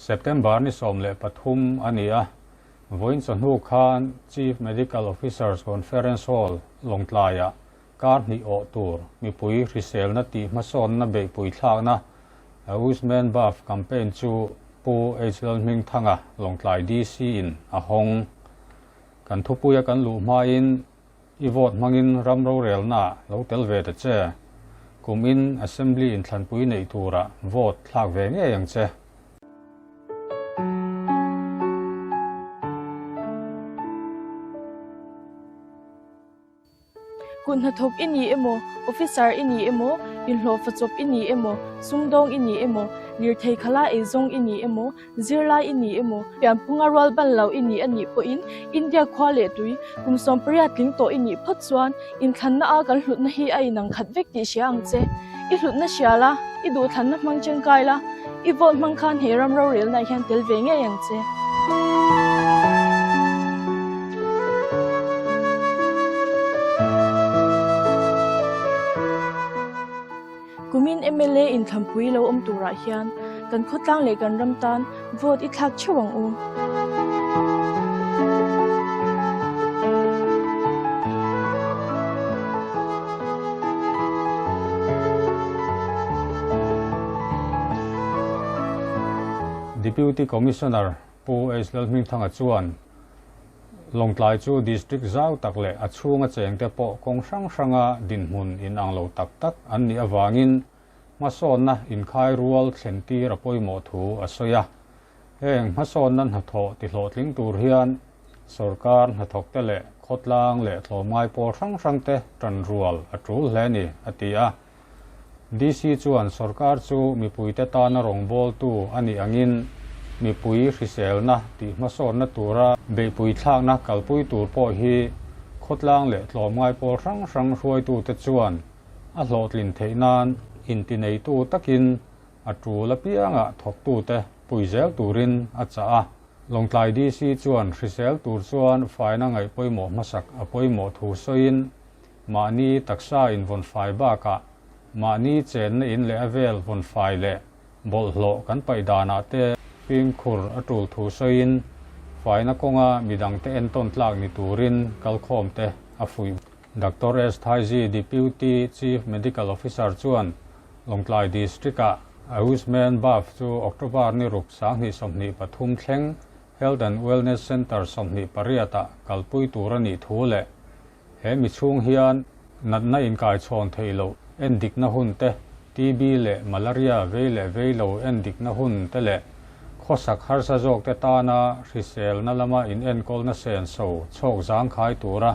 September ni 13 a ni a, vawiin chawhnu khan Chief Medical Officer's Conference Hall, Lawngtlaiah kar hnih awh tur mipui hriselna tih hmasawnna beihpui thlakna Ayushman Bhav campaign chu Pu H Lalhmingthanga, Lawngtlai DC in a hawng. Kan thupuia kan luh hmain I vote hmangin ram rorelnaah lo tel ve ta che. Kum in Assembly inthlanpui neih turah vote thlak ve ngei ang che. Kut hnathawk i ni emaw, officer i ni emaw, inhlawhfa chawp i ni emaw, sumdawng i ni emaw, lirthei khala eizawng i ni emaw, Zirlai i ni emaw, pianphunga rual ban lo i ni a nih pawhin India khua leh tui kum 18 tling tawh i nih phawt chuan inthlanna a kan hlutna hi a inang khat vek tih hria ang che. I hlutna hria la, i duhthlanna hmang tangkai la, i vote hmang khan he ram rorelnaah hian tel ve ngei ang che. Kumin mla inthlanpui lo awm turah hian kan khawtlang leh kan ram tan vote i thlak theuh ang u. Deputy Commissioner Pu H Lalhmingthanga chuan Lawngtlai chu District zau tak leh a chhunga chengte pawh kawng hrang hranga dinhmun inang lo tak tak an nih avangin hmasawnna inkhai rual thlen tir a pawimawh thu a sawi a. Heng hmasawnna hnathawh tihlawhtling tur hian sawrkar hnathawkte leh khawtlang leh tlawmngai pawl hrang hrangte tan rual a tul hle ni, a ti a. DC chuan sawrkar chu mipuite tana rawngbawltu a nih angin mipui hriselna tih hmasawnna tura beihpui thlakna kalpui tur pawh hi khawtlang leh tlawmngai pawl hrang hrang hruaitute chuan a hlawhtlin theih nan intineitu takin a tul apiangah thawktute pui zel turin a chah a. Lawngtlai DC chuan hrisel tur chuan faina ngaih pawimawh hmasak a pawimawh thu sawiin Mahni taksa in vawn fai bakah mahni chenna in leh a vel vawn fai leh bawlhhlawh kan paih danah te fimkhur a tul thu sawiin faina kawnga midangte entawn tlak ni turin kalkhawm te a fuih. Doctor S. Thaizi, Deputy Chief Medical Officer chuan Lawngtlai District-ah Ayushman Bhav chu October ni ruk 2023 thleng Health and Wellness Centre 28 ah kalpui tur a nih thu leh He mi chhung hian natna inkaichhawn theih loh endikna hun te, TB leh malaria vei leh vei lo endikna hun te leh khawsak harsa zawk te tana hriselna lama inenkawlna senso chhawk zangkhai tura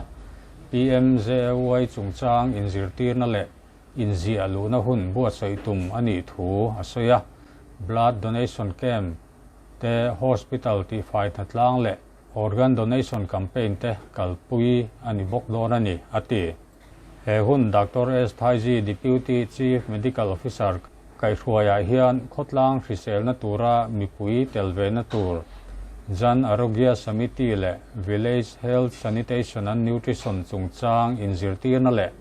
PMJAY chungchang inzirtirna leh inziah luhna hun buatsaih tum a nih thu a sawi a. Blood Donation Camp te Hospital tihfai hnatlang leh Organ Donation Campaign te kalpui a ni bawk dawn a ni, a ti. He hun Doctor S. Thaizi, Deputy Chief Medical Officer kaihhruaiah hian khawtlang hriselna tura mipui tel vena tur Jan Arogya Samiti leh Village Health Sanitation and Nutrition chungchang inzirtirna leh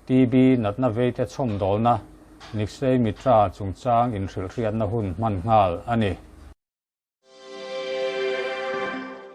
TB natna veite chhawmdawlna Nikshay Mitra chungchang inhrilhhriatna hun hman nghal a ni.